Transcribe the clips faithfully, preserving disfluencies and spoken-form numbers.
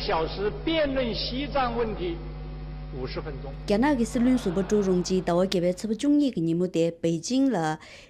小时辩论西藏问题五十分钟。རྒྱ་ནག་གི་སྲིད་བློན་ཟུར་པ་ཀྲུའུ་རུང་ཅི་ཟླ་བ་བརྒྱད་པའི་ཚེས་པ་བཅུ་གཉིས་ཀྱི་ཉིན་མོ་དེ་པེ་ཅིང་ལ་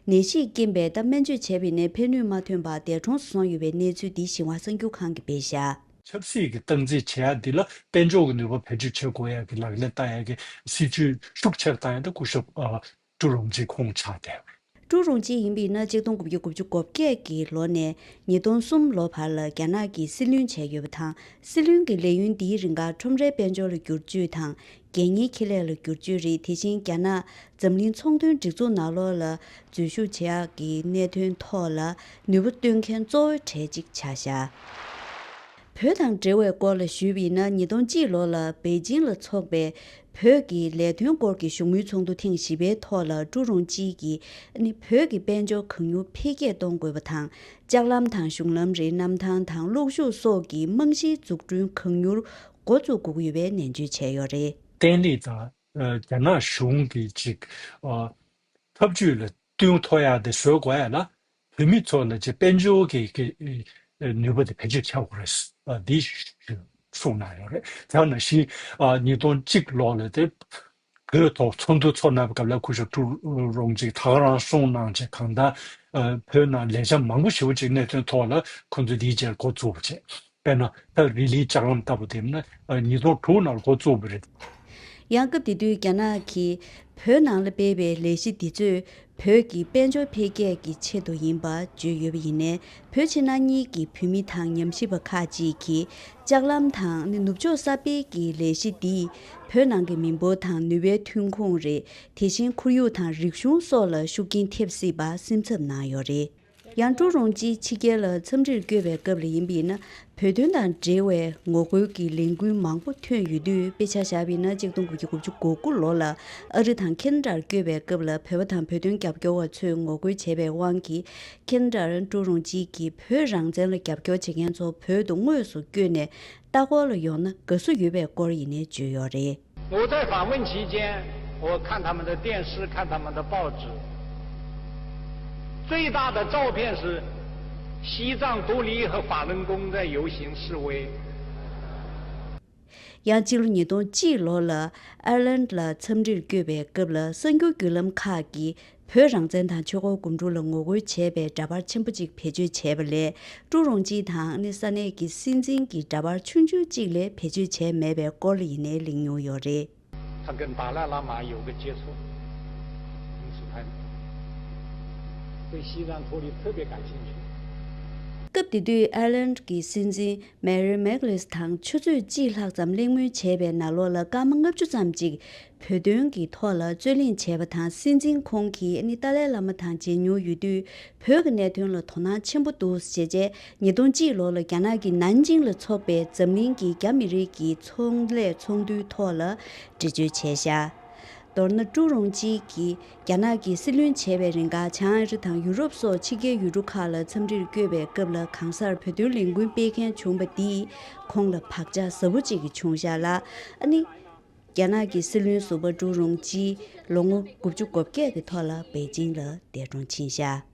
ནད་གཞིས་རྐྱེན་པས་ད་སྨན་བཅོས་བྱས་པ་ཡིན་ནའི་ཕན་ནུས་མ་ཐོན་པར་འདས་གྲོངས་སུ་སོང་ཡོད་པའི་གནས་ཚུལ་འདི་ཞིན་ཧྭ་གསར་འགྱུར་ཁང་གིས་སྤེལ་བཞག་ཆབ་སྲིད་ཀྱི་སྟངས་འཛིན་བྱེད་ཡག་འདི་ལ་དཔལ་འབྱོར་གྱི་ནུས་པ་བེད་སྤྱོད་བྱེད་དགོས་ཡག་གི་ལག་ལེན་བསྟར་ཡག་གི་སྲིད་ཇུས་ཤུགས་ཆེར་བཏང་ཡག་འདི་སྐུ་ཞབས་ཨ་ཀྲུའུ་རུང་ཅི་ཁོང་ཆགས་བསྡད། ཀྲུའུ་རུང་ཅི་ཡིན་པ་ཡིན་ན་ཆིག་སྟོང་དགུ་བརྒྱ་དགུ་བཅུ་གོ་བརྒྱད་ཀྱི་ལོ་ནས་ཉིས་སྟོང་གསུམ་ལོ་བར་ལ་རྒྱ་ནག་གི་སྲིད་བློན་བྱས་ཡོད་པ་དང་། སྲིད་བློན་གྱི་ལས་ཡུན་འདིའི་རིང་ག་ཁྲོམ་རའི་དཔལ་འབྱོར་ལ་བསྒྱུར་བཅོས་དང་། རྒྱལ་གཉེར་ཁེ་ལས་ལ་བསྒྱུར་བཅོས་རེད། དེ་བཞིན་རྒྱ་ནག་འཛམ་གླིང་ཚོང་དོན་སྒྲིག་འཛུགས་ནང་ལོགས་ལ་འཛུལ་ཞུགས་བྱེད་ཡག་གི་གནད་དོན་ཐོག་ལ་ནུས་པ་བཏོན་མཁན་གཙོ་བོའི་གྲས་གཅིག་ཆགས་བཞག་བོད་དང་འབྲེལ་བའི་སྐོར་ལ་ཞུས་པ་ཡིན་ན། ཉིས་སྟོང་གཅིག་ལོ་ལ་པེ་ཅིང་ལ་འཚོགས་པའི་བོད་ཀྱི་ལས་དོན་སྐོར་གྱི་བཞུགས་མོལ་ཚོགས་འདུ་ཐེངས་བཞི་པའི་ཐོག་ལ་ཀྲུའུ་རུང་ཅི་གིས་ནི་བོད་ཀྱི་དཔལ་འབྱོར་གང་མྱུར་འཕེལ་རྒྱས་གཏོང་དགོས་པ་དང་། ལྕགས་ལམ་དང་གཞུང་ལམ་རེད། གནམ་ཐང་དང་གློག་ཤུགས་སོགས་ཀྱི་རྨང་གཞིའི་འཛུགས་སྐྲུན་གང་མྱུར་འགོ་བཙུགས་དགོས་ཀྱི་ཡོད་པའི་ནན་བརྗོད་བྱས་ཡོད་རེད། བརྟན་ལྷིང་དང་། ཨ། རྒྱ་ནག་གཞུང་གི་ཅིག་ཨ། འཐབ་ཇུས་ལ་བསྟུན་ཐུབ་ཡག་དེ་བཟོ་དགོས་ཡ་ལ། བོད་མི་ཚོ་ལ་ཅིག་དཔལ་འབྱོར་གྱི་གི་ནུས་པ་དེ་བེད་སྤྱོད་བྱ་དགོས་རེད། ཨ། འདི་གསུངས་གནང་ཡོད་རེད། དེ་ནང་བཞིན་ཨ་ཉིས་སྟོང་གཅིག་ལོ་ལ་དེ་བོད་ཐོག་ཚོགས་འདུ་ཚོགས་གནང་བའི་སྐབས་ལ་སྐུ་ཞབས་ཀྲུའུ་རུང་ཅིག་ད་ག་རང་གསུངས་གནང་བྱས། གང་ལྟར་ཨ་བོད་ནང་ལས་འཆར་མང་པོ་ཞེ་པོ་ཅིག་གནད་དོན་ཐོག་ལ་ཁོང་ཚོས་འདིའི་རྗེས་འགོ་བཙུགས་པ་བྱས། དཔེར་ན་ད་རི་ལིའི་ལྕགས་ལམ་ལྟ་བུ་དེ་ཡིན་ན་ཨ་ཉིས་སྟོང་དྲུག་ནང་ལ་འགོ་བཙུགས་པ་རེད། ཡང་སྐབས་དེ་དུས་རྒྱ་ནག་གིས་བོད་ནང་ལ་སྤེལ་བའི་ལས་གཞི་འདི་ཚོས་བོད་ཀྱི་དཔལ་འབྱོར་འཕེལ་རྒྱས་ཀྱི་ཆེད་དུ་ཡིན་པ་བརྗོད་ཡོད་པ་ཡིན་ནའི། བོད་ཕྱི་ནང་གཉིས་ཀྱི་བོད་མི་དང་ཉམས་ཞིབ་པ་ཁག་ཅིག་གིས་ལྕགས་ལམ་དང་ནི་ནུབ་ཕྱོགས་གསར་སྤེལ་གྱི་ལས་གཞི་འདིས་བོད་ནང་གི་མི་འབོར་དང་ནུས་པའི་ཐོན་ཁུངས་རེད། དེ་བཞིན་ཁོར་ཡུག་དང་རིག་གཞུང་སོགས་ལ་ཤུགས་རྐྱེན་ཐེབས་སྲིད་པ་སེམས་འཚབ་གནང་ཡོད་རེད། ཡང་ཀྲུའུ་རུང་ཅི་ཕྱི་རྒྱལ་ལ་འཚམས་འདྲིར་བསྐྱོད་པའི་སྐབས་ལ་ཡིན་པ་ཡིན་ན། བོད་དོན་དང་འབྲེལ་བའི་ངོ་རྒོལ་གྱི་ལས་འགུལ་མང་པོ་ཐོན་ཡོད་དུས། དཔེ་ཆ་བཞག་པ་ཡིན་ན་ཆིག་སྟོང་དགུ་བརྒྱ་དགུ་བཅུ་གོ་དགུ་ལོ་ལ་ཨ་རི་དང་ཁེ་ན་ཌར་བསྐྱོད་པའི་སྐབས་ལ་བོད་པ་དང་བོད་དོན་རྒྱབ་སྐྱོར་བ་ཚོས་ངོ་རྒོལ་བྱས་པའི་དབང་གིས། ཁེ་ན་ཌར་ཀྲུའུ་རུང་ཅི་གིས་བོད་རང་བཙན་ལ་རྒྱབ་སྐྱོར་བྱེད་མཁན་ཚོ་བོད་དུ་དངོས་སུ་བསྐྱོད་ནས་ལྟ་སྐོར་ལ་ཡོང་ན་དགའ་བསུ་ཡོད་པའི་སྐོར་ཡིན་ནའི་བརྗོད་ཡོད་རེད། 我在访问期间，我看他们的电视，看他们的报纸，最大的照片是西藏独立和法轮功在游行示威。 ཡང་སྤྱི་ལོ་ཉིས་སྟོང་གཅིག་ལོ་ལ་ཨར་ལན་ལ་འཚམས་འདྲིར་བསྐྱོད་པའི་སྐབས་ལ། གསར་འགྱུར་བརྒྱུད་ལམ་ཁག་གིས་བོད་རང་བཙན་དང་ཆོས་འཁོར་སྒོམ་སྒྲུབ་ལ་ངོ་རྒོལ་བྱས་པའི་འདྲ་པར་ཆེན་པོ་གཅིག་བེད་སྤྱོད་བྱས་པ་ལས། ཀྲུའུ་རུང་ཅི་དང་ནི་ས་གནས་ཀྱི་སྲིད་འཛིན་གྱི་འདྲ་པར་ཆུང་ཆུང་གཅིག་ལས་བེད་སྤྱོད་བྱས་མེད་པའི་སྐོར་ལ་ཡིན་ནའི་གླེང་མྱོང་ཡོད་རེད། 他跟达赖喇嘛有个接触，因此他对西藏脱离特别感兴趣。 སྐབས་དེ་དུས་ཨར་ལན་གྱི་སྲིད་འཛིན་མེ་རི་མེག་ལིས་དང་ཆུ་ཚོད་གཅིག་ལྷག་ཙམ་གླེང་མོལ་བྱས་པའི་ནང་ལོགས་ལ་སྐར་མ་ལྔ་བཅུ་ཙམ་ཅིག་བོད་དོན་གྱི་ཐོག་ལ་རྩོད་གླེང་བྱས་པ་དང་། སྲིད་འཛིན་ཁོང་གིས་ནི་ཏཱ་ལའི་བླ་མ་དང་མཇལ་མྱོང་ཡོད་དུས། བོད་ཀྱི་གནད་དོན་ལ་དོ་སྣང་ཆེན་པོ་འདུག་ཅེས་བྱས། ཉིས་སྟོང་གཅིག་ལོ་ལ་རྒྱ་ནག་གི་ནན་ཅིང་ལ་འཚོགས་པའི་འཛམ་གླིང་གི་རྒྱ་མི་རིགས་ཀྱི་ཚོང་ལས་ཚོགས་འདུའི་ཐོག་ལ་འགྲེལ་བརྗོད་བྱས་ཤག་མདོར་ན། ཀྲུའུ་རུང་ཅི་གིས་རྒྱ་ནག་གི་སྲིད་བློན་བྱས་པའི་རིང་ག་བྱང་ཨ་རི་དང་ཡུ་རོབ་སོགས་ཕྱི་རྒྱལ་ཡུལ་གྲུ་ཁག་ལ་འཚམས་འདྲིར་བསྐྱོད་པའི་སྐབས་ལ། གང་སར་བོད་དོན་ལས་འགུལ་སྤེལ་མཁན་བྱུང་བ་འདིས་ཁོང་ལ་བག་ཆགས་ཟབ་པོ་ཅིག་བྱུང་ཤག་ལ། ཨ་ནི། རྒྱ་ནག་གི་སྲིད་བློན་ཟུར་པ་ཀྲུའུ་རུང་ཅི་ལོ་ངོ་དགུ་བཅུ་གོ་བརྒྱད་ཀྱི་ཐོག་ལ་པེ་ཅིང་ལ་འདས་གྲོངས་ཕྱིན་ཤག